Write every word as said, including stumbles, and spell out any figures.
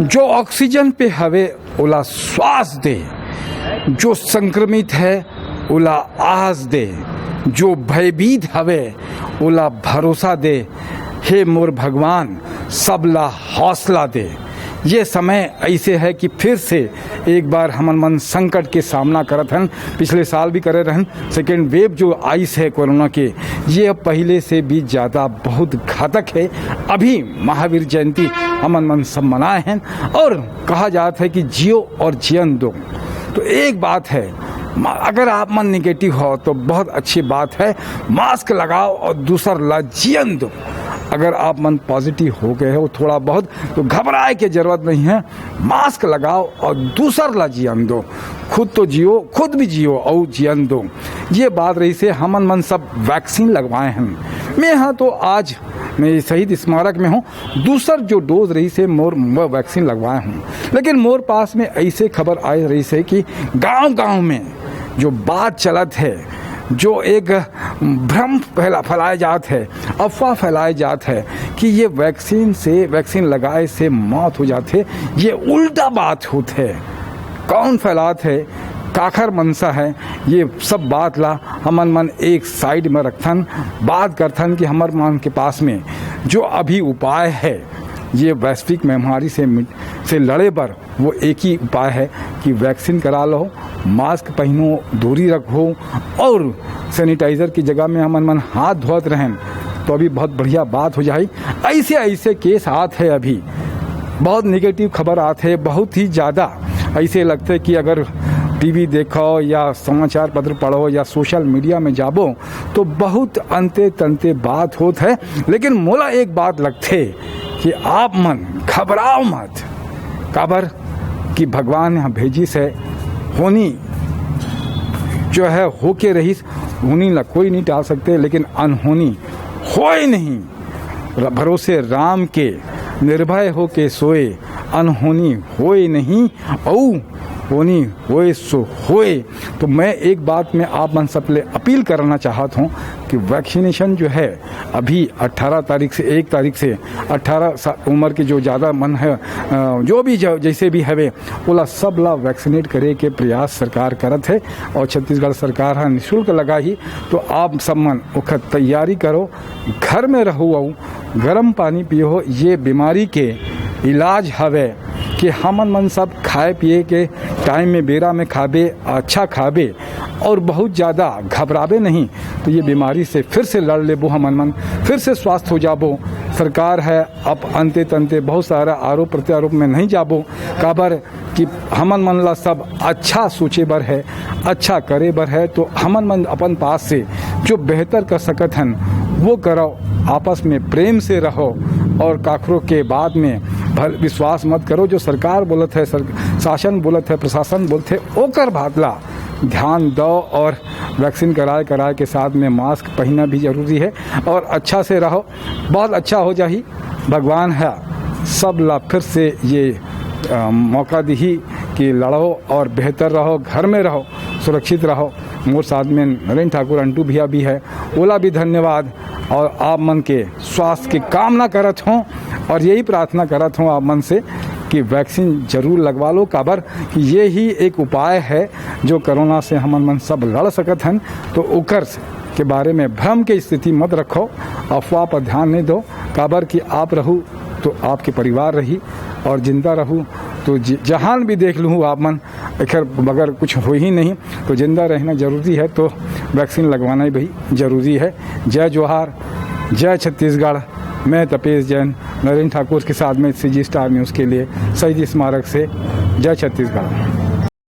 जो ऑक्सीजन पे हवे, ओला श्वास दे। जो संक्रमित है, ओला आस दे। जो भयभीत हवे, ओला भरोसा दे। हे मोर भगवान, सबला हौसला दे। ये समय ऐसे है कि फिर से एक बार हमन मन संकट के सामना करत हन। पिछले साल भी करे रहन। सेकेंड वेव जो आइस है कोरोना के, ये अब पहिले से भी ज़्यादा बहुत घातक है। अभी महावीर जयंती हमन मन सब मनाए हैं और कहा जात है कि जियो और जियन दो। तो एक बात है, मा-, अगर आप मन निगेटिव हो तो बहुत अच्छी बात है, मास्क लगाओ और दूसर ला जियन दो। अगर आप मन पॉजिटिव हो गए हो थोड़ा बहुत, तो घबराए के जरूरत नहीं है। मास्क लगाओ और दूसर ला जियन दो। खुद तो जियो, खुद भी जियो और जियन दो। ये बात रहिसे, हमन मन सब वैक्सीन लगवाए हैं। मैं हाँ तो आज मैं शहीद स्मारक में हूँ, दूसर जो डोज रहिसे मोर, मोर वैक्सीन लगवाए हूँ। लेकिन मोर पास में ऐसे खबर आए रहिसे कि गांव-गांव में जो बात चलत है, जो एक भ्रम फैला, फैलाए जात है, अफवाह फैलाए जात है कि ये वैक्सीन से, वैक्सीन लगाए से मौत हो जात है, ये उल्टा बात होत है। कौन फैलात है, काखर मंशा है, ये सब बात ला हमन मन एक साइड में रखथन, बात करथन कि हमर मन के पास में जो अभी उपाय है, ये वैश्विक महामारी से मिट-, से लड़े बर वो एक ही उपाय है कि वैक्सीन करा लो, मास्क पहनो, दूरी रखो और सैनिटाइजर की जगह में हमन मन हाथ धोत रहें तो अभी बहुत बढ़िया बात हो जाए। ऐसे ऐसे केस आत है, अभी बहुत निगेटिव खबर आत है, बहुत ही ज़्यादा। ऐसे लगते कि अगर टीवी देखो या समाचार पत्र पढ़ो या सोशल मीडिया में जाबो तो बहुत अंते तंते बात होत है। लेकिन मोला एक बात लगथे कि आप मन घबराओ मत, काबर कि भगवान यहाँ भेजिस है। होनी जो है होके रहिस, होनी ला कोई नहीं टाल सकते, लेकिन अनहोनी होए नहीं। र-, भरोसे राम के निर्भय होके सोए, अनहोनी होए नहीं, औ होनी होए सो होए। तो मैं एक बात में आप मन सब ले अपील करना चाहत हूँ कि वैक्सीनेशन जो है अभी अठारह तारीख से, एक तारीख से अठारह सा-, उम्र के जो ज़्यादा मन है, अ, जो भी ज-, जैसे भी हवे, ओला सब ला वैक्सीनेट करे के प्रयास सरकार करत है और छत्तीसगढ़ सरकार ह निशुल्क लगाही। तो आप सब मन ओखर तैयारी करो, घर में रहो, अउ गरम पानी पियो। ये बीमारी के इलाज हवे कि हमन मन सब खाए पिए के टाइम में, बेरा में खाबे, अच्छा खाबे और बहुत ज़्यादा घबराबे नहीं, तो ये बीमारी से फिर से लड़ लेबो हमन मन, फिर से स्वस्थ हो जाबो। सरकार है, अब अंते तंते बहुत सारा आरोप प्रत्यारोप में नहीं जाबो, काबर कि हमन मन ला सब अच्छा सोचे बर है, अच्छा करे बर है, तो हमन मन अपन पास से जो बेहतर कर सकत हन, वो करो। आपस में प्रेम से रहो और काखरो के बात में भल विश्वास मत करो। जो सरकार बोलत है, सर-, शासन बोलत है, प्रशासन बोलत है, ओकर बात ला ध्यान दो और वैक्सीन कराए, कराए के साथ में मास्क पहनना भी जरूरी है और अच्छा से रहो, बहुत अच्छा हो जाही। भगवान है, सब ला फिर से ये, अ, मौका दिही कि लड़ो और बेहतर रहो, घर में रहो, सुरक्षित रहो। मोर साथ में नरेंद्र ठाकुर अंटू भैया भी है, ओला भी धन्यवाद। और आप मन के स्वास्थ्य की कामना करत हों और यही प्रार्थना करत हों आप मन से कि वैक्सीन जरूर लगवा लो, काबर कि ये ही एक उपाय है जो कोरोना से हमन मन सब लड़ सकत हन। तो ओकर से, के बारे में भ्रम के स्थिति मत रखो, अफवाह पर ध्यान नहीं दो, काबर कि आप रहू तो आपके परिवार रही और जिंदा रहू तो ज-, जहान भी देख लूँ आप मन, एकर बगैर कुछ हो ही नहीं। तो जिंदा रहना जरूरी है, तो वैक्सीन लगवाना ही भाई जरूरी है। जय जोहार, जय छत्तीसगढ़। मैं तपेश जैन, नरेंद्र ठाकुर के साथ में सीजी स्टार न्यूज़ के लिए शहीद स्मारक से। जय छत्तीसगढ़।